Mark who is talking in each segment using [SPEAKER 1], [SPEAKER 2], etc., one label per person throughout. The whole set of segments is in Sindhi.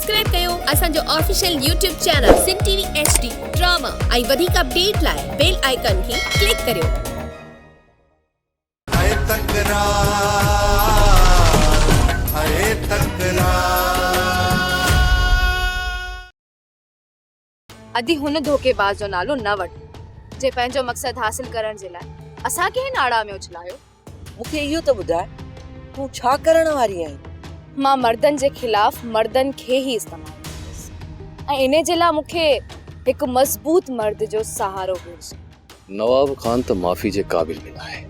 [SPEAKER 1] سبسڪرائب ڪيو اسان جو official YouTube channel Sindh T V H D drama ۽ وڌيڪ اپڊيٽ لاء بيل آئيڪان کي ڪلڪ ڪريو.
[SPEAKER 2] هي تڪرار هي تڪرار.
[SPEAKER 3] ادي هن ڌوڪيباز جو نالو نه وٺ جنهن پنهنجو مقصد حاصل ڪرڻ جي لاء اسان کي هن آڙاهه ۾ اڇلايو.
[SPEAKER 4] مون کي اهو ته ٻڌاء تون ڇا ڪرڻ واري آهين؟
[SPEAKER 3] مان مردن جي خلاف مردن کي ئي استعمال ڪندس ۽ انهي جي لاء مون کي هڪ مضبوط مرد جو سهارو گهرجي.
[SPEAKER 5] نواب خان ته معافي جي قابل به ناهي.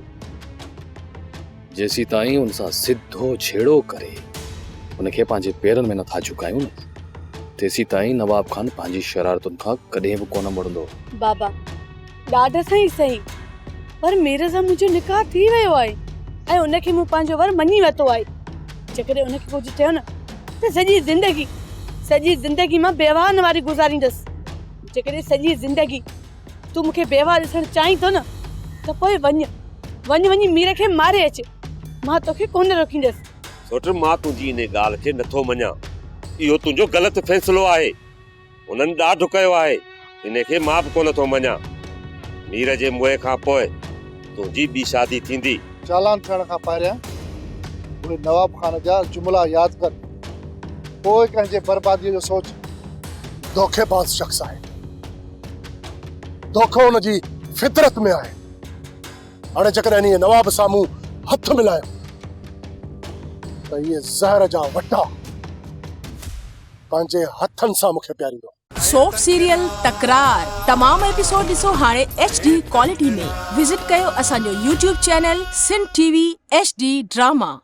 [SPEAKER 5] جيسيتائين ان سان سڌو جهيڙو ڪري ان کي پنهنجي پيرن ۾ نٿا جهڪايون نه تيسيتائين نواب خان پنهنجي شرارتن کان ڪڏهن به ڪونه مڙندو.
[SPEAKER 6] بابا، ڏاڍ سان ئي سهي پر مير سان منهنجو نڪاح ٿي ويو آهي ۽ ان کي مون پنهنجو ور مڃي ورتو آهي. جيڪڏهن ان کي ڪجهه چيو نه ته سڄي زندگي سڄي زندگي مان بيواهن واري گذاريندس. جيڪڏهن سڄي زندگي تون مون کي بيواهه ڏسڻ چاهين ٿو نه ته پوء وڃ، وڃ وڃي مير کي ماري اچ، مان توکي ڪونه روڪيندس.
[SPEAKER 7] سوٽ، مان تنهنجي انهي ڳالهه کي نٿو مڃان. اهو تنهنجو غلط فيصلو آهي. هنن ڏاڍ ڪيو آهي، انهي کي مان به ڪونه ٿو مڃان. مير جي موئي کان پوء تنهنجي ٻي شادي ٿيندي.
[SPEAKER 8] چالان ٿيڻ کان پهريان اهي نواب خان جا جملا ياد ڪر، پوء ڪنهن جي برباديء جو سوچ. دوکيباز شخص آهي. دوکو ان جي فطرت ۾ آهي. هاڻي جيڪڏهن انهيء نواب سان مون هٿ ملايو ته اهي زهر جا وٽا پنهنجي هٿن سان مون کي پياريندو.
[SPEAKER 9] سوپ سيريل تڪرار تمام ايپيسوڊ ڏسو هاڻي ايڇ ڊي ڪوالٽي ۾ وزٽ ڪيو اسان جو YouTube channel Sindh T V H D drama.